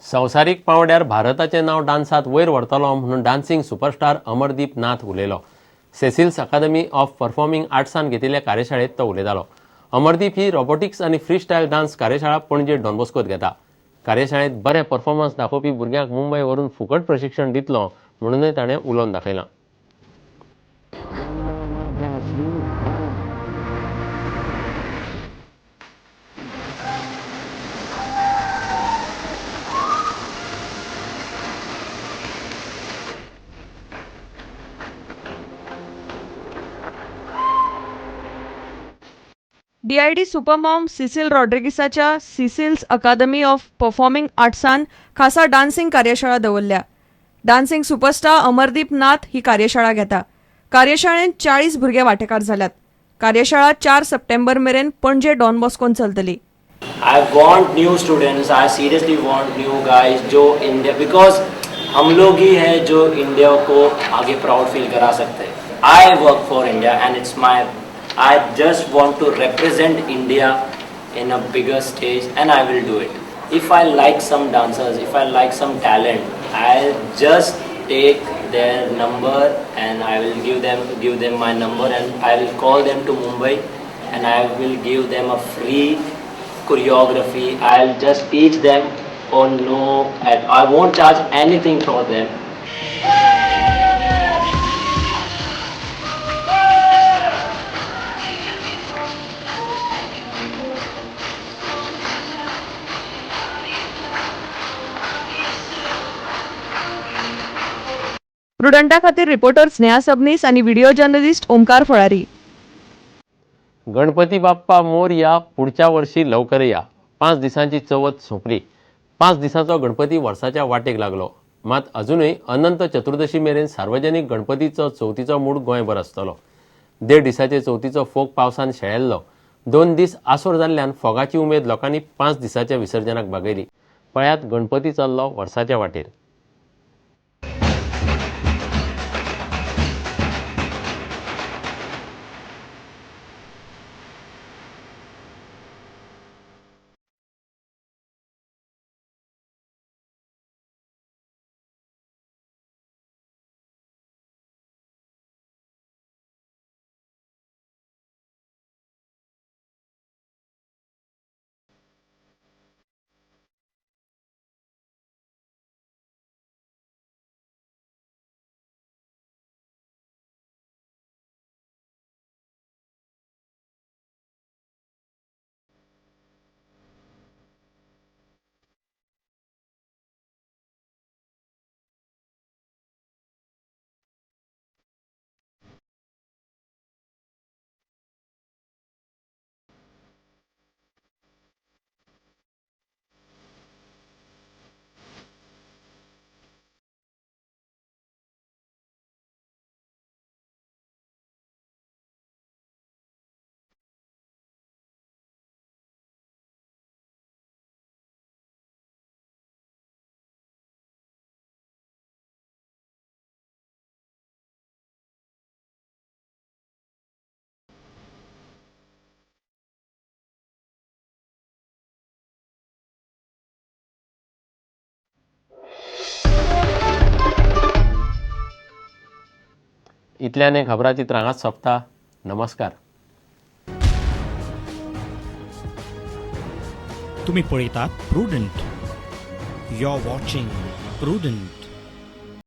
संवसारीक पांवड्यार भारताचें नांव डान्सात वयर व्हरतलो म्हणून डान्सिंग सुपरस्टार अमरदीप नाथ उलयलो. सेसिल्स अकादमी ऑफ परफॉर्मिंग आर्ट्सान घेतिल्ल्या कार्यशाळेत तो उलयतालो. अमरदीप ही रोबोटिक्स आनी फ्री स्टायल डान्स कार्यशाळा पणजे डॉन बॉस्कोत घेता. कार्यशाळेत बरे परफॉर्मन्स दाखोवपी भुरग्यांक मुंबय व्हरून फुकट प्रशिक्षण दितलो म्हणूनय ताणें उलोवन दाखयलां. डीआयडी सुपरमॉम सिसिल रॉड्रिगिसाच्या सिसिल्स अकादमी ऑफ परफॉर्मिंग आर्ट्सान खासा डान्सिंग कार्यशाळा दवरल्या. डान्सिंग सुपरस्टार अमरदीप नाथ ही कार्यशाळा घेता. कार्यशाळेंत 40 भुरगे वांटेकार जाल्यात. कार्यशाळा 4 सप्टेंबर मेरेन पणजे डॉन बॉस्कोन चलतली. I want new students. I seriously want new guys जो इंडिया, because हम लोग ही है जो इंडिया को आगे प्राउड फील करा सकते हैं. I work for India and it's my I just want to represent India in a bigger stage and I will do it. If I like some dancers, if I like some talent, I just take their number and I will give them my number and I will call them to Mumbai and I will give them a free choreography. I'll just teach them or no, and I won't charge anything for them. प्रुडंटा खातीर reporter Sneha Sabnis आनी video journalist Omkar फळारी. गणपती बाप्पा मोरया, पुढच्या वर्षी लवकर या. 5 दिसांची चवथ सोंपली. 5 दिसांचो गणपती वर्साच्या वाटेक लागलो. मात अजूनय अनंत चतुर्दशी मेरेन सार्वजनिक गणपतीचो चवथीचो मूड गोंयभर आसतलो. 1.5 दिसाचे चवथीचो फोग पावसान शेळेल्लो. 2 दीस आसोर जाल्ल्यान फोगाची उमेद लोकांनी 5 दिसाच्या विसर्जनाक भागयली. पळयात गणपती चल्लो वर्साच्या वाटेर. इतल्याने खबराचित्र हांगाच सोंपता. नमस्कार. तुम्ही पळयतात Prudent. You are watching Prudent.